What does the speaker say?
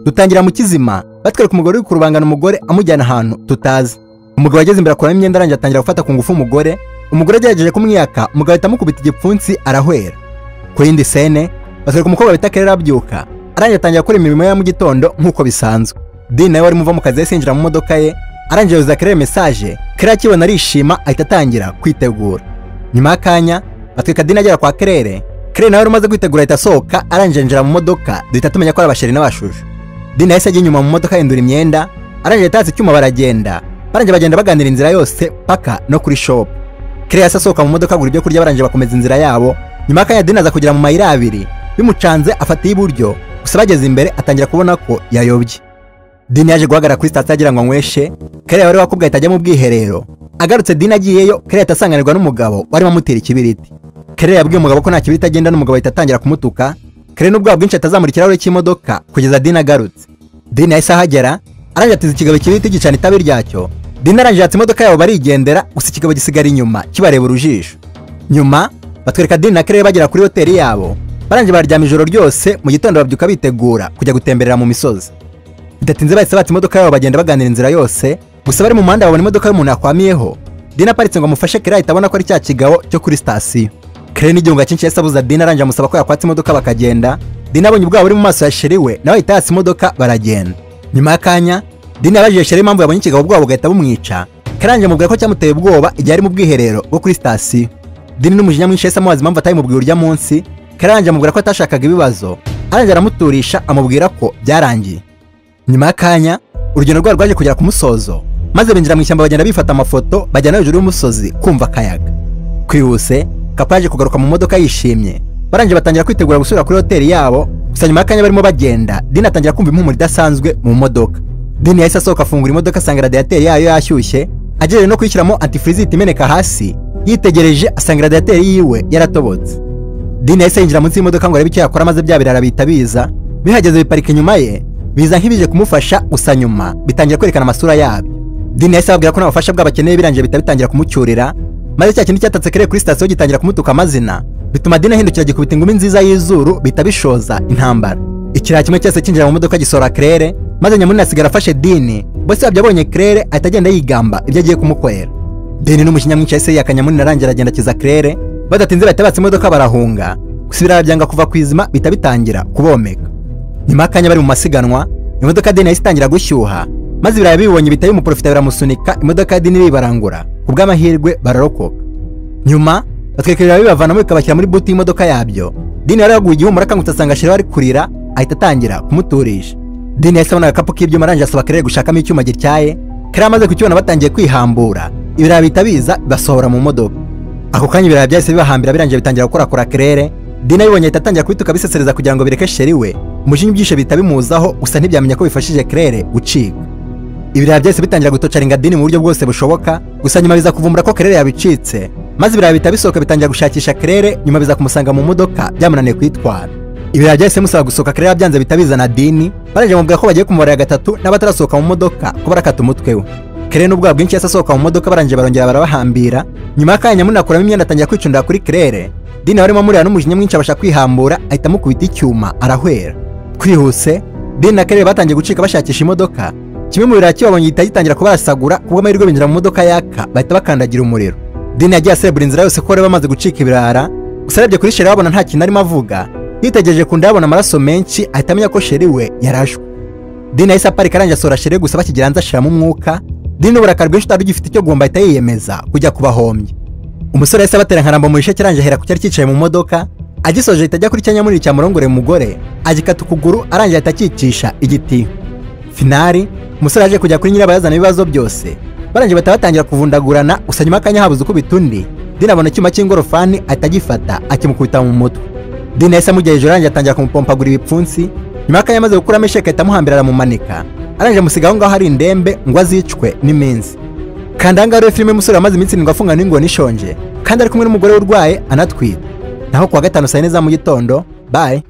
Dutangira mu kizima batwereka umugore uri kurubangana umugore amujyana ahantu tutazi. Umugabo ageze imbere akuramo imyenda arangije atangira gufata ku ngufu umugore. Umugore agerageje kumwiyaka, umugabo ahita amukubita igipfunsi arahwera. Ku yindi scene batwereka umukobwa bita Claire abyuka, arangije atangira gukora imirimo ya mu gitondo nk'uko bisanzwe. Dean nawe wari muva mu kazi yahise yinjira mu modoka ye, arangije yohereza Claire message. Claire akibona arishima ahita atangira kwitegura. Nyuma y'akanya batwereka Dean agera kwa Claire. Claire nawe wari umaze kwitegura ahita asohoka, arangije yinjira mu modoka, duhita tumenya ko ari abasheri n'abashusho. Dean yahise ajya inyuma mu modoka ahindura imyenda, arangije atatse icyuma baragenda. Barangije bagenda baganira inzira yose paka no kuri shop. Claire yahise asohoka mu modoka agura ibyo kurya, barangije bakomeza inzira yabo. Nyuma y'akanya Dean aza kugera mu mayira abiri, bimucanze afata iy'iburyo, gusa bageze imbere atangira kubona ko yayobye. Dean yaje guhagarara kuri sitasiyo agira ngo anyweshe. Claire wari wakubwiye ahita ajya mu bwiherero. Agarutse Dean agiyeyo, Claire ahita asanganirwa n'umugabo warimo amutera ikibiriti. Claire yabwiye umugabo ko nta kibiriti agenda, n'umugabo ahita atangira kumutuka. Claire n'ubwoba bwinshi atazamura ikirahure cy'imodoka kugeza Dean agarutse. Dean yahise ahagera, arangije atiza ikigabo ikibiriti gicana itabi ryacyo. Dean arangije yatsa imodoka yabo barigendera, gusa ikigabo gisigara inyuma kibareba urujisho. Nyuma batwereka Dean na Claire bagera kuri hoteli yabo, barangije baryama ijoro ryose. Mu gitondo babyuka bitegura kujya gutemberera mu misozi. Bidatinze bahise batsa imodoka yabo bagenda baganira inzira yose, gusa bari mu muhanda babona imodoka y'umuntu yakwamiyeho. Dean aparitse ngo amufashe, Claire ahita abona ko ari cya kigabo cyo kuri sitasiyo. Claire n'igihunga cyinshi yahise abuza Dean, arangije amusaba ko yakwatsa imodoka bakagenda. Dean abonye ubwoba buri mu maso ya sheri we, nawe ahita yatsa imodoka baragenda. Nyuma y'akanya Dean yabajije sheri impamvu yabonye ikigabo ubwoba bugahita bumwica. Claire arangije amubwira ko cyamuteye ubwoba igihe ari mu bwiherero bwo kuri sitasiyo. Dean n'umujinya mwinshi yahise amubaza impamvu atabimubwiye urya munsi. Claire arangije amubwira ko atashakaga ibibazo, arangije aramuturisha amubwira ko byarangiye. Nyuma y'akanya urugendo rwabo rwaje kugera ku musozo, maze binjira mu ishyamba bagenda bifata amafoto bajyana hejuru y'umusozi kumva akayaga. Kwihuse Kapa yaje kugaruka mu modoka yishimye, barangije batangira kwitegura gusubira kuri hoteli yabo. Gusa nyuma y'akanya barimo bagenda, Dean atangira kumva impumuro idasanzwe mu modoka. Dean yahise asohoka afungura imodoka asanga radiateri yayo yashyushye, agejeje no kuyishyiramo antifreeze ihita imeneka hasi. Yitegereje asanga radiateri yiwe yaratobotse. Dean yahise yinjira munsi y'imodoka ngo arebe icyo yakora, maze bya birara bihita biza. Bihageze biparika inyuma ye, biza nk'ibije kumufasha, gusa nyuma bitangira kwerekana amasura yabyo. Dean yahise ababwira ko nta bufasha bw'abakeneye, birangije bihita bitangira kumucyurira, maze cya kindi cyatatse Claire kuri sitasiyo gitangira kumutuka amazina, bituma Dean ahindukira gikubita ingumi nziza y'izuru, bihita bishoza intambara. Ikirara kimwe cyose cyinjira mu modoka gisohora Claire, maze nyamunini asigara afashe Dean. Bose babyo abonye Claire ahita agenda yigamba ibyo agiye kumukorera. Dean n'umujinya mwinshi yahise yiyaka nyamunini, arangira aragenda akiza Claire. Badatinze bahita batsa imodoka barahunga, gusa ibirara byanga kuva ku izima bihita bitangira kubomeka. Nyuma y'akanya bari mu masiganwa, imodoka Dean yahise itangira gushyuha, maze ibirara bibonye bihita bimuprofita biramusunika, imodoka ya Dean iribarangura, ku bw'amahirwe bararokoka. Nyuma batwereka ibirara bibavanamo bikabashyira muri buti y'imodoka yabyo. Dean yari yaguye igihumura akangutse asanga Sheri ari kurira, ahita atangira kumuturisha. Dean yahise abona agakapu k'ibyuma, arangije asaba Claire gushakamo icyuma gityaye. Claire amaze kukibona batangiye kwihambura, ibirara bihita biza bibasohora mu modoka. Ako kanya ibirara byahise bibahambira, birangije bitangira gukorakora Claire. Dean abibonye ahita atangira kubituka bisesereza kugira ngo bireke Sheri we. Umujinya ubyishe bihita bimuzaho, gusa ntibyamenya ko bifashije Claire gucika. Ibirara byahise bitangira gutocaringa Dean mu buryo bwose bushoboka, gusa nyuma biza kuvumbura ko Claire yabicitse, maze ibirara bihita bisohoka bitangira gushakisha Claire. Nyuma biza kumusanga mu modoka byamunaniye kuyitwara. Ibirara byahise bimusaba gusohoka, Claire byanze bihita bizana Dean, barangije bamubwira ko bagiye kumubarira gatatu n'abatarasohoka mu modoka ko barakata umutwe we. Claire n'ubwoba bwinshi yahise asohoka mu modoka, barangije barongera barabahambira. Nyuma y'akanya nyamunini akuramo imyenda atangira kwicundira kuri Claire. Dean warimo amureba n'umujinya mwinshi abasha kwihambura, ahita amukubita icyuma arahwera. Twihuse Dean na Claire batangiye gucika bashakisha imodoka. Kimwe mu birara kibabonye gihita gitangira kubarasagura, kubw'amahirwe binjira mu modoka yaka bahita bakandagira umuriro. Dean yagiye aserebura inzira yose ko bari bamaze gucika ibirara, gusa arebye kuri Sheri babona nta kintu arimo avuga. Yitegereje ku nda yabona amaraso menshi, ahita amenya ko Sheri we yarashwe. Dean yahise aparika arangije asohora Sheri, gusa bakigera hanze ashiramo umwuka. Dean n'uburakari bwinshi utari ugifite icyo guhomba ahita yiyemeza kujya kubahombya. Umusore yahise abatera nkarambo mu isheke, arangije ahera ku cyari cyicaye mu modoka. Agisoje ahita ajya kuri cya nyamunini cyamurongoreye umugore, agikata ukuguru, arangije ahita akicisha igiti. Finari umusore yaje kujya kuri nyirabayazana ibibazo byose, barangije bahita batangira kuvundagurana. Gusa nyuma y'akanya habuze ukubita undi, Dean abona icyuma cy'ingorofani ahita agifata akimukubita mu mutwe. Dean yahise amujya hejuru, arangije atangira kumupompagura ibipfunsi. Nyuma y'akanya amaze gukuramo isheke ahita amuhambira aramumanika, arangije amusiga aho ngaho ari indembe ngo azicwe n'iminsi. Kandi aha ngaha rero filime y'umusore wamaze iminsi 7 afungana n'ingona ishonje, kandi ari kumwe n'umugore we urwaye anatwite. Naho kuwa gatanu saa 4 za mu gitondo. Bye.